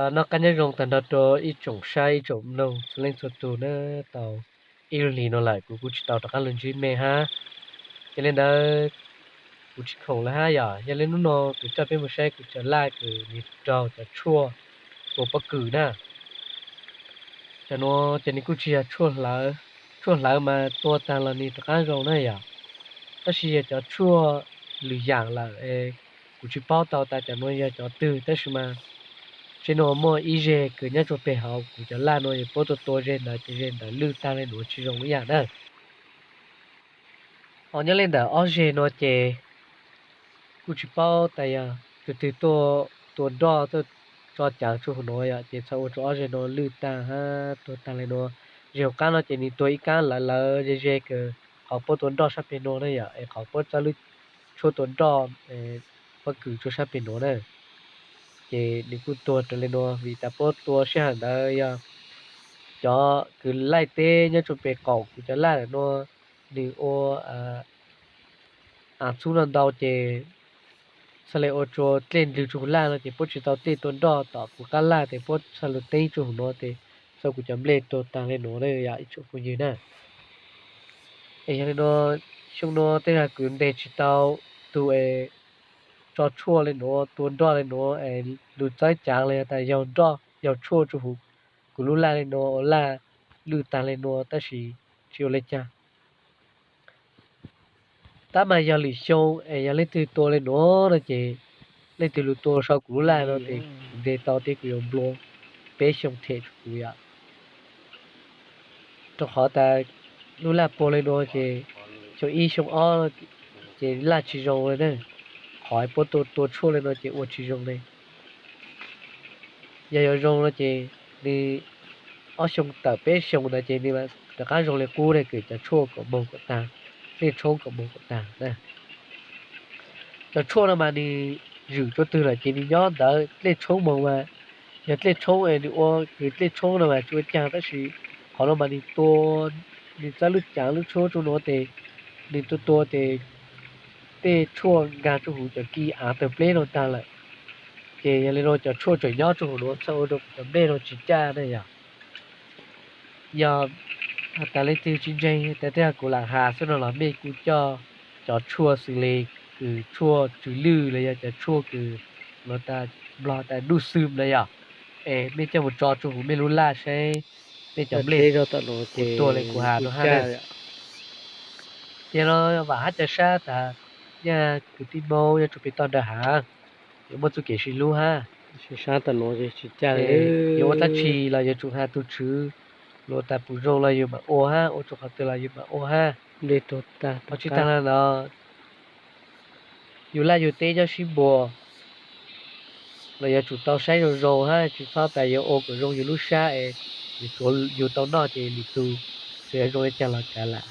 Noj qab nyob zoo tag nrho rau ib tsoom saib ib tsoom mloog txhua leej txhua tus na. Tau ib lub hlis no lawm kuv kuj tsis tau rov qab los ntsib me hab. Yog li ntawd kuv tsis khoom lawm hab yom. Yog li hnub no kuv coj peb mus saib kuv cov laj kws nws raug cov tshuaj tua pob kws na. Cov nuav ces nws kuj tsis yog tshuaj hlawv mas tua tag los nws rov qab zoo na yom. Tab sis yog cov tshuaj lwm yaam lawm es kuv tsis paub tau tas cov nuav yog cov twg, tab sis mas tseeb nuav muaj ib zeg kws nyob rua peg hauv kuv cov laj nuav yog puab tua tua zeg ntawd ces zeg ntawd lwj tag le nuav tsis zoo ib yaam na. Ho nyob li ntawm ob zeg no ces kuj tsis paub tas yog tus twg tuaj tua nroj tuaj tso caav rua huv nuav yom, ces txhaj ua rua ob zeg nuav lwj tag hab tuag tag le nuav. Zeg hauv qab no ces nws tuag ib kaab lawv lawv ze ze kws qhov puab tua nroj sab peg nuav na yom, es qhov puab txawb lub tshuaj tua nroj pob kws rua sab peg nuav na. Ces nws kuj tuag raws le nuav vim tas puab tua sij hawm ntawd yog cov kws laij teb nyob rua peg qaum kuv cov laj lawm nuav, nws ua av txhub no ntau ces txhaj le ua rua dlej ndlwg rua huv laj no ces puab tsis tau dlej tua nroj tom kuv qab laj tes puab txhaj lug teeb rua huv nuav tes txhaj kuv cov nplej tuag tag le nuav na yom ib tsoom phooj ywg na. Es yog li no, xyoo no tej zag kuv ntes tsis tau tug es tso tshuaj le nuav tua nroj le nuav es lug txawb caav los yog tas yaug nroj yaug tshuaj rua huv kuv lub laj le nuav ua laj lwj tag le nuav tab sis tsis ua le caag. Tab mas yog lwm xyoo es yog leej twg tua le nuav no ces leej twg lug tua sau kuv lub laj no ces kuv ntes tau thiab kuv yuav nplua peb xyoo them rua kuv yom. Rua qhov tas lub laj puag le nuav ces xyoo ib xyoo ob ces laj tsis zoo le na, qhov puab tua tua tshuaj le nuav ces ua tsis zoo le. Yog yuav zoo no ces nws ob xyoo tawm peb xyoo ntawd ces nws rov qab zoo le qub ne, kws cov tshuaj kom moog kom tag, dlej tshoob kom moog kom tag na. Cov tshuaj no mas nws zwm rua twg lawm ces nws nyob ntawd, dlej tshoob moog mas yog dlej tshoob es nws ua kws dlej tshoob no mas tsis ua caag tab sis qhov no mas nws tua, nws txawb lub caav lub tshuaj rua nuav tes nws tua tua tes tej tshuaj nkaag rua huv cov ki av tawg pleb no tag lawm. Ces yog li no cov tshuaj tseem nyob rua huv nuav txhaj ua rua kuv cov nplej no tsis caj na yom. Yog has tas leej twg tsis ntseeg tas tej zag kuv lam has xwb no los mej kuj coj cov tshuaj xws le kws tshuaj tsw lwj los yog cov tshuaj kws luag tas nplog tas ntuj xwm na yom, es mej coj mus tso rua huv mej lub laj saib mej cov nplej puas tuag le kuv has rua hab na. Ces no vam hab ca sab tas nyaj kwv tij Moob nyob rua peg toj nrawm hav yuav muaj txuj kev sib hlub hab. Yuav ua dlaab tsi los yuav tsum has tug tswv, luag tas puas zoo los yus mam ua hab, ua rua qhov twg los yus mam ua hab. Ho tsis taag le ntawd, yus laj yus teb nyob sib npuas los yuav tsum tau saib zoo zoo hab, tsis txhob tas yuav ua kom zoo yus lub sab es yus tsuav yus tau noj ces lwm tug txawm yuav zoo le caag los kav lam.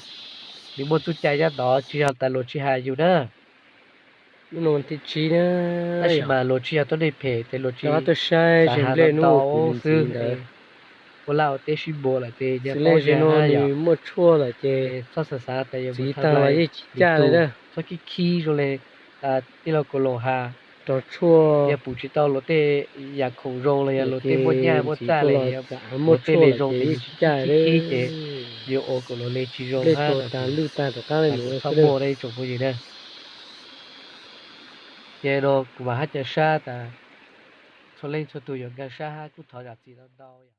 Nws muaj txuj cai nyob tod, tsis yog tas luag tsis has yus na. Tab sis mas luag tsis yog tuab neeg phem tes luag tsis xav has ntau xwb. Ua laj ua teb sib npuas lawm tes nyaj paub zag hab yom. Txhob xav xav tas yuav mus txhawb nqa lwm tug, txhob khib khib zoo le tij laug Kaus Laus has, yog pum tsis tau luag tej yam khoom zoo los yog luag tej muaj nyaj muaj txaj le, luag tej le zoo tes yus khib khib ces yuav ua kom luag le tsis zoo hab. Txhob muaj ib tsoom phooj ywg na. Ces no kuv vam hab ca sab tas txhua leej txhua tug yuav nkag sab hab kuj thov zam txim ntau ntau.